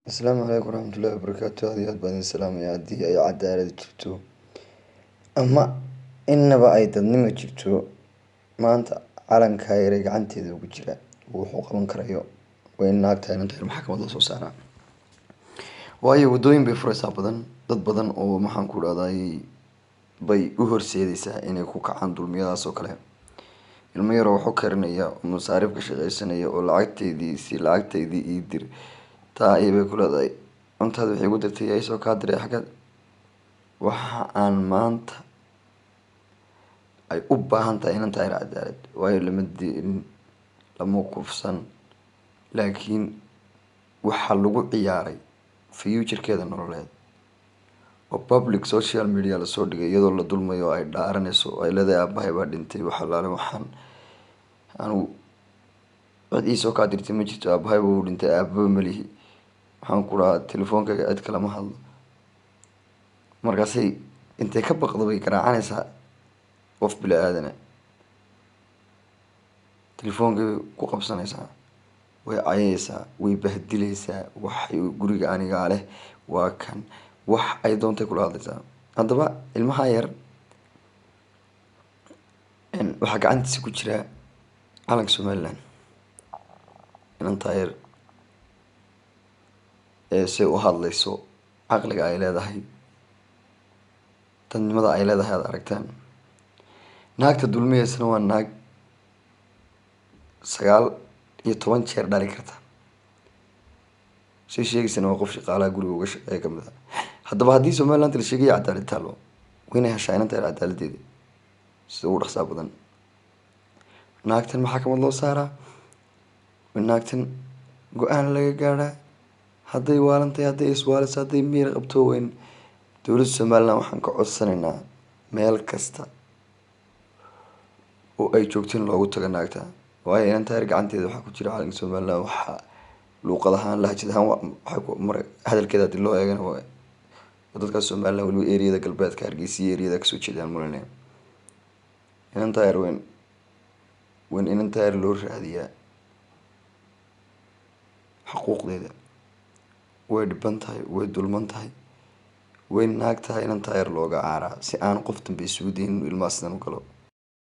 Asalaamu calaykum waraxmatullaahi wabarakaatu. Aad iyo aad baan idin salaamaya. Haddii ay cadaalad jirto ama inaba ay dadnimo jirto, maanta calankaa yare gacanteeda ugu jira wuxuu qaban karayo waa in naagta inanta yar maxkamad la soo saaraa, waayo waddooyin bay fureysaa badan, dad badan oo, maxaan ku dhahday, bay u horseedaysaa inay ku kacaan dulmiyadaas oo kale. Ilmo yaroo wax u karinaya oo masaariif ka shaqeysanaya oo lacagteydii si lacagteydii ii dir taa ayay ku leedahay, cuntaada waxay igu dirtay yaa isoo kaa diray xaggaad. Waxa aan maanta ay u baahan tahay inanta yar cadaalad, waayo lama dilin, lama kufsan, laakiin waxaa lagu ciyaaray future-keeda nololeed oo public social media lasoo dhigay, iyadoo la dulmayo oo ay dhaaranayso oo ay leedahay: "Aabahay baa dhintay, wax allaale waxaan anigu cid iisoo kaa dirtay ma jirto, aabahay wuu dhintay, aababa malihi, waxaan ku dhahaa telefoonkayga cid kalama hadlo." Markaasay intay ka baqdo bay garaacanaysaa qof bini aadana, telefoonkay bay ku qabsanaysaa, way cayaysaa, way bahdileysaa, waxay guriga anigaa leh, waa kan, wax ay doontay kula hadlaysaa. Haddaba ilmaha yar waxaa gacantiisa ku jira calanka Somaliland. Inantaa yar ee say u hadlayso, caqliga ay leedahay, dadnimada ay leedahay aad aragtaan. Naagta dulmiyeysana waa naag 19 jeer dhali karta, say sheegaysana waa qof shaqaalaha guriga uga shaqeeya kamid a. Haddaba haddii Somaliland la sheegaya cadaalad taalo, waa inay heshaa inanta yar cadaaladeeda sida ugu dhaqsaa badan. Naagtan maxkamad loo saaraa, naagtan go'aan laga gaadhaa. Hadday waalantahay, hadday iswaaliso, hadday miyir qabto, weyn dowladda Somaliland waxaan ka codsanaynaa meel kasta oo ay joogto in loogu tago naagta, waayo inanta yar gacanteeda waxaa ku jira calanka Somaliland. Waxaa luuqad ahaan, lahjad ahaan, waxay ku mar hadalkeeda hadii loo eegana waa dadkaas Somaliland, weliba eriyada galbeedka, Hargeysa iyo eriyada kasoo jeedaan malinaya. Inanta yar weyn inanta yar loo raadiyaa xuquuqdeeda. Way dhiban tahay, way dulman tahay, way naag tahay. Inanta yar looga caaraa si aan qof dambe isugu dayin inuu ilmaha sidan u galo.